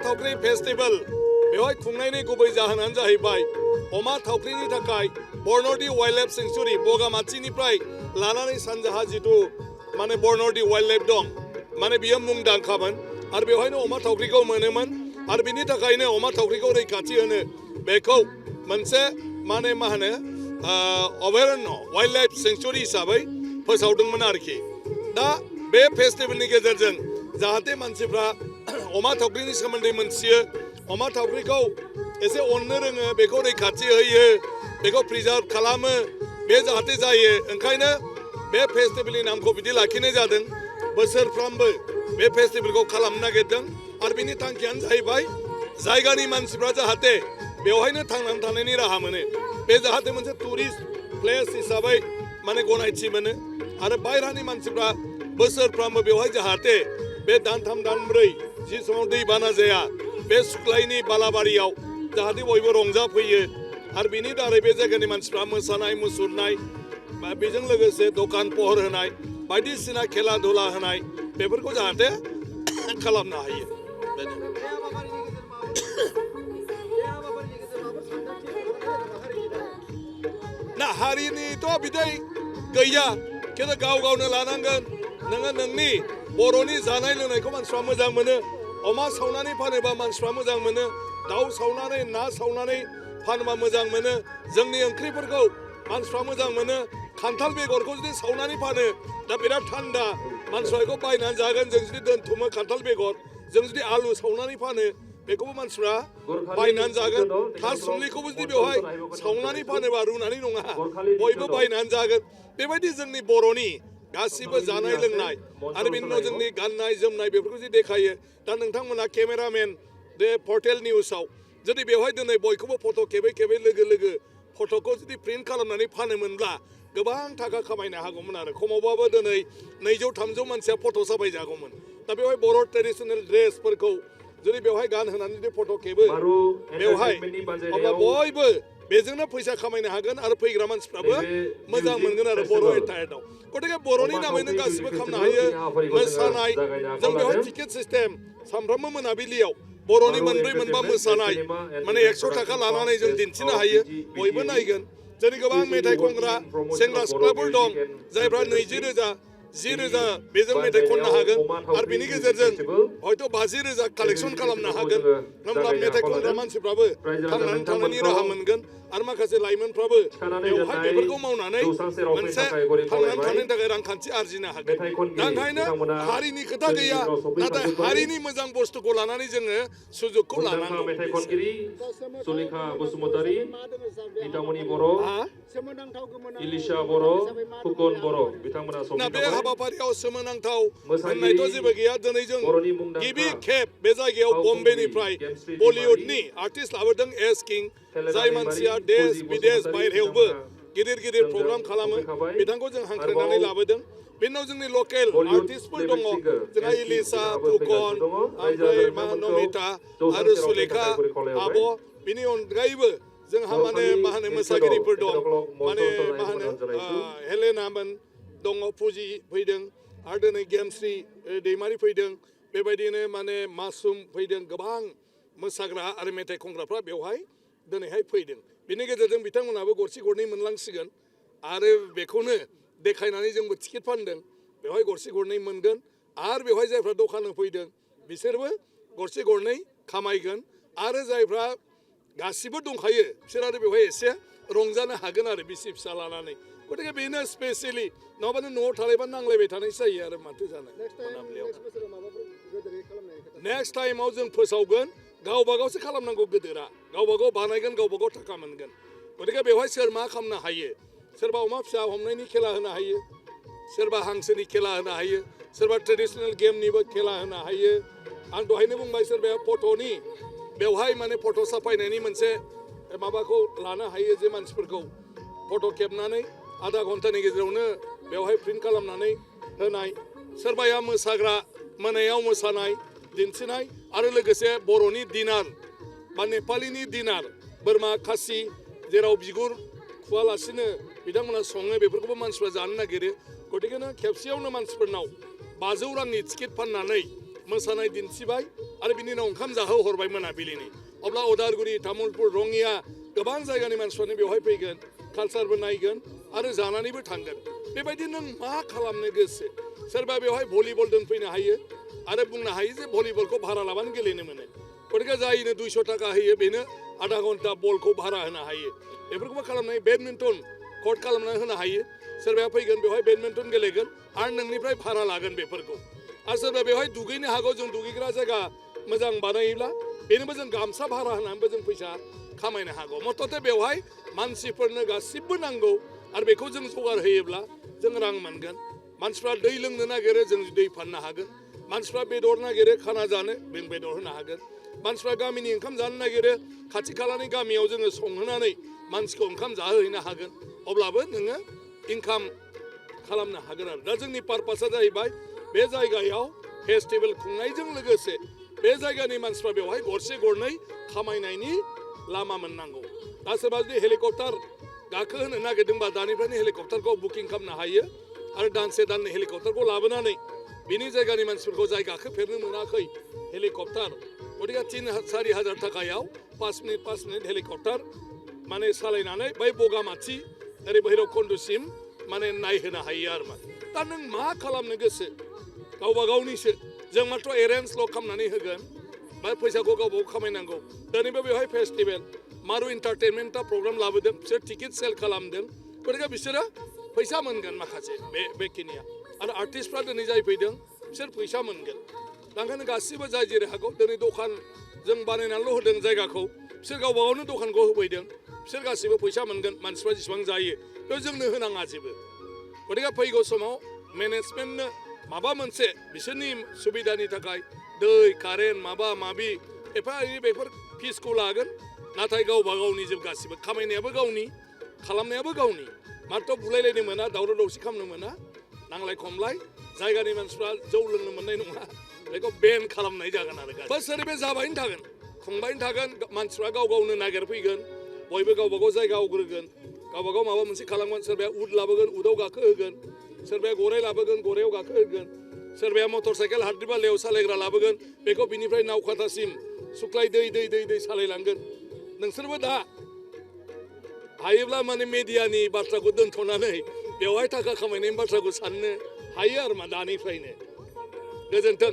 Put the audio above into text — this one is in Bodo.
थावख्रि फेस्टिभेल बेवहाय खुंनायनि गुबै जाहोनानो जाहैबाय अमा थावख्रिनि थाखाय बरन'दि वाइल्ड लाइफ सेंचुरी बगामाथिनिफ्राय लानानै सानजाहा जिथु माने बरन'दि वाइल्ड लाइफ दं माने बियो मुंदांखामोन आरो बेवहायनो अमा थावख्रिखौ मोनोमोन आरो बिनि थाखायनो अमा थावख्रिखौ रैखाथि होनो बेखौ मोनसे माने मा होनो अभयारण्य वाइल्ड लाइफ सेंचुरी हिसाबै फोसावदोंमोन आरोखि दा बे फेस्टिभेलनि गेजेरजों जाहाथे मानसिफ्रा अमा थावख्रिनि सोमोन्दै मोनथियो अमा थावख्रिखौ एसे अननो रोङो बेखौ रैखाथि होयो बेखौ प्रिजार्भ खालामो बे जाहाथे जायो ओंखायनो बे फेस्टिभेलनि नामखौ बिदि लाखिनाय जादों बोसोरफ्रामबो बे फेस्टिभेलखौ खालामनो नागिरदों आरो बिनि थांखियानो जाहैबाय जायगानि मानसिफ्रा जाहाथे बेवहायनो थांनानै थानायनि राहा मोनो बे जाहाथे मोनसे टुरिस्ट प्लेस हिसाबै माने गनायथि मोनो आरो बायह्रानि मानसिफ्रा बोसोरफ्रामबो बेवहाय जाहाथे बे दानथाम दानब्रै जि समाव दैबाना जाया बे सुख्लायनि बालाबारियाव जाहाथे बयबो रंजाफैयो आरो बिनि दारै बे जायगानि मानसिफ्रा मोसानाय मुसुरनाय बा बेजों लोगोसे दखान पहर होनाय बायदिसिना खेला धुला होनाय बेफोरखौ जाहाथे खालामनो हायो ना हारिनिथ' बिदै गैया खिन्थु गाव गावनो लानांगोन नोङो नोंनि बर'नि जानाय लोंनायखौ मानसिफ्रा मोजां मोनो अमा सावनानै फानोबा मानसिफ्रा मोजां मोनो दाउ सावनानै ना सावनानै फानोबा मोजां मोनो जोंनि ओंख्रिफोरखौ मानसिफ्रा मोजां मोनो खान्थाल बेगरखौ जुदि सावनानै फानो दा बिराद थान्दा मानसिफ्रा बेखौ बायनानै जागोन जों जुदि दोनथुमो खान्थाल बेगर जों जुदि आलु सावनानै फानो बेखौबो मानसिफ्रा बायनानै जागोन थासुमलिखौबो जुदि बेवहाय सावनानै फानोबा रुनानै नङा बयबो बायनानै जागोन बेबायदि जोंनि बर'नि गासिबो जानाय लोंनाय आरो बिनि उनाव जोंनि गाननाय जोमनाय बेफोरखौ जुदि देखायो दा नोंथांमोना केमेरामेन बे पर्टेल निउसाव जुदि बेवहाय दिनै बयखौबो फट' खेबै खेबै लोगो लोगो फट'खौ जुदि प्रिन्ट खालामनानै फानोमोनब्ला गोबां थाखा खामायनो हागौमोन आरो खमावबाबो दिनै 200-300 मानसिया फट' साफायजागौमोन दा बेवहाय बर' ट्रेडिसनेल ड्रेसफोरखौ जुदि बेवहाय गानहोनानै जुदि फट' खेबो बेवहाय अब्ला बयबो बेजोंनो फैसा खामायनो हागोन आरो फैग्रा मानसिफ्राबो मोजां मोनगोन आरो बर' एटायार्डआव गतिके बर'नि नामैनो गासिबो खालामनो हायो मोसानाय जों बेवहाय टिकेट सिस्टेम सानफ्रोमबो मोनाबिलियाव बर'नि मोनब्रै मोनबा मोसानाय माने 100 थाखा लानानै जों दिन्थिनो हायो बयबो नायगोन जोंनि गोबां मेथाइ खनग्रा सेंग्रा सिख्लाफोर दं जायफ्रा 20,000 10,000 बेजों मेथाइ खननो हागोन आरो बिनि गेजेरजों हयथ' 50,000 कालेक्सन खालामनो हागोन होमब्ला मेथाइ खनग्रा मानसिफ्राबो थांनानै थानायनि राहा मोनगोन आरो माखासे लाइमोनफ्राबो बेवहाय बेफोरखौ मावनानै मोनसे थांनानै थानायनि थाखाय रांखान्थि आरजिनो हागोन दा ओंखायनो हारिनि खोथा गैया नाथाय हारिनि मोजां बुस्थुखौ लानानै जोङो सुजुगखौ लानांगौ मेथाइ खनगिरि सुलेखा बसुमतारी नितामनि बर' इलिशा बर' फुकन बर' बिथांमोना ना बे हाबाफारियाव सोमोनांथाव होननायथ' जेबो गैया दिनै जों गिबि खेब बे जायगायाव बम्बेनिफ्राय बलिउडनि आर्टिस्ट लाबोदों एस किं जाय मानसिया देश बिदेश बायहेरायावबो गिदिर गिदिर प्रग्राम खालामो बिथांखौ जों हांख्रायनानै लाबोदों बेनि उनाव जोंनि लकेल आर्टिस्टफोर दङ जोंहा इलिशा फुकन ओमफ्राय नमिता आरो सुलेखा आब' बिनि अनगायैबो जोंहा माने मा होनो मोसागिरिफोर दं माने मा होनो हेलेनामोन दङ फुजि फैदों आरो दिनै गेमस्रि दैमारि फैदों बेबायदिनो माने मासुम फैदों गोबां मोसाग्रा आरो मेथाइ खनग्राफ्रा बेवहाय दिनैहाय फैदों बिनि गेजेरजों बिथांमोनाबो गरसे गरनै मोनलांसिगोन आरो बेखौनो देखायनानै जोंबो टिकेट फानदों बेवहाय गरसे गरनै मोनगोन आरो बेवहाय जायफ्रा दखान होफैदों बिसोरबो गरसे गरनै खामायगोन आरो जायफ्रा गासिबो दंखायो बिसोर आरो बेवहाय एसे रंजानो हागोन आरो बिसि फिसा लानानै गतिके बेनो स्पेसियेलि नङाबानो न'आव थालायबा नांलायबाय थानायसो जायो आरो माथो जानो नेक्स्ट टाइमाव जों फोसावगोन गावबा गावसो खालामनांगौ गोदोरा गावबा गाव बानायगोन गावबा गाव थाखा मोनगोन गतिके बेवहाय सोर मा खालामनो हायो सोरबा अमा फिसा हमनायनि खेला होनो हायो सोरबा हांसोनि खेला होनो हायो सोरबा ट्रेडिसनेल गेमनिबो खेला होनो हायो आं दहायनो बुंबाय सोरबाया फट'नि बेवहाय माने फट' साफायनायनि मोनसे माबाखौ लानो हायो जे मानसिफोरखौ फट' खेबनानै आधा घन्टानि गेजेरावनो बेवहाय प्रिन्ट खालामनानै होनाय सोरबाया मोसाग्रा मोनायाव मोसानाय दिन्थिनाय आरो लोगोसे बर'नि दिनार बा नेपालिनि दिनार बोरमा खासि जेराव बिगुर खुवालासिनो बिथांमोना सङो बेफोरखौबो मानसिफ्रा जानो नागिरो गतिकेनो खेबसेयावनो मानसिफोरनाव 500 रांनि टिकेट फाननानै मोसानाय दिन्थिबाय आरो बिनि उनाव ओंखाम जाहो हरबाय मोनाबिलिनि अब्ला उदालगुरि तामुलपुर रङिया गोबां जायगानि मानसिफ्रानो बेवहाय फैगोन कालसारबो नायगोन आरो जानानैबो थांगोन बेबायदि नों मा खालामनो गोसो सोरबा बेवहाय भलिबल दोनफैनो हायो आरो बुंनो हायो जे भलिबलखौ भारा लाबानो गेलेनो मोनो गतिके जायनो 200 थाखा होयो बेनो आधा घन्टा बलखौ भारा होनो हायो बेफोरखौबो खालामनो हायो बेडमिन्टन कर्ट खालामनानै होनो हायो सोरबाया फैगोन बेवहाय बेडमिन्टन गेलेगोन आरो नोंनिफ्राय भारा लागोन बेफोरखौ आरो सोरबा बेवहाय दुगैनो हागौ जों दुगैग्रा जायगा मोजां बानायोब्ला बेनोबो जों गामसा भारा होनानैबो जों फैसा खामायनो हागौ मथथे बेवहाय मानसिफोरनो गासिबो नांगौ आरो बेखौ जों जगार होयोब्ला जों रां मोनगोन मानसिफ्रा दै लोंनो नागिरो जों दै फाननो हागोन मानसिफ्रा बेदर नागिरो खाना जानो जों बेदर होनो हागोन मानसिफ्रा गामिनि ओंखाम जानो नागिरो खाथि खालानि गामियाव जोङो संहोनानै मानसिखौ ओंखाम जाहोहैनो हागोन अब्लाबो नोङो इनकाम खालामनो हागोन आरो दा जोंनि पारपासा जाहैबाय बे जायगायाव फेस्टिभेल खुंनायजों लोगोसे बे जायगानि मानसिफ्रा बेवहाय गरसे गरनै खामायनायनि लामा मोननांगौ दा सोरबा जुदि हेलिकप्टार गाखोहोनो नागिरदोंबा दानिफ्रायनो हेलिकप्टारखौ बुकिं खालामनो हायो आरो दानसे दाननै हेलिकप्टारखौ लाबोनानै बिनि जायगानि मानसिफोरखौ जाय गाखोफेरनो मोनाखै हेलिकप्टार गतिके 3-4 हाजार थाखायाव 5 मिनिट हेलिकप्टार माने सालायनानै बै बगामाथि ओरै भैरबकुन्दसिम माने नायहोनो हायो आरो मा दा नों मा खालामनो गोसो गावबा गावनिसो जों मात्र एरेन्जल' खालामनानै होगोन बा फैसाखौ गावबा गाव खामायनांगौ दिनैबो बेवहाय फेस्टिभेल मारु इन्टारटेनमेन्टआ प्रग्राम लाबोदों बिसोर टिकेट सेल खालामदों गतिके बिसोरो फैसा मोनगोन माखासे बेखिनिया आरो आर्टिस्टफ्रा दिनै जाय फैदों बिसोर फैसा मोनगोन दा ओंखायनो गासिबो जाय जेरै हागौ दिनै दखान जों बानायनानैल' होदों जायगाखौ बिसोर गावबा गावनो दखानखौ होफैदों बिसोर गासिबो फैसा मोनगोन मानसिफ्रा जेसेबां जायो बेयाव जोंनो होनाङा जेबो गतिके फैगौ समाव मेनेजमेन्टनो माबा मोनसे बिसोरनि सुबिदानि थाखाय दै कारेन्ट माबा माबि एफा एनै बेफोर फिसखौ लागोन नाथाय गावबा गावनि जों गासिबो खामायनायाबो गावनि खालामनायाबो गावनि मात्र बुलायलायनो मोना दावराव दावसि खालामनो मोना नांलाय खमलाय जायगानि मानसिफ्रा जौ लोंनो मोननाय नङा बेखौ बेन खालामनाय जागोन आरो बोसोरै बे जाबायनो थागोन खुंबायनो थागोन मानसिफ्रा गाव गावनो नागिरफैगोन बयबो गावबा गाव जायगा आवग्रोगोन गावबा गाव माबा मोनसे खालामगोन सोरबाया उद लाबोगोन उदाव गाखोहोगोन सोरबाया गराइ लाबोगोन गराइयाव गाखोहोगोन सोरबाया मटर साइकेल हाद्रि बालायाव सालायग्रा लाबोगोन बेखौ बिनिफ्राय नावखाथासिम सुख्लाय दै दै दै दै सालायलांगोन नोंसोरबो दा हायोब्ला माने मेडियानि बाथ्राखौ दोनथ'नानै बेवहाय थाखा खामायनायनि बाथ्राखौ साननो हायो आरो मा दानिफ्रायनो गोजोन्थों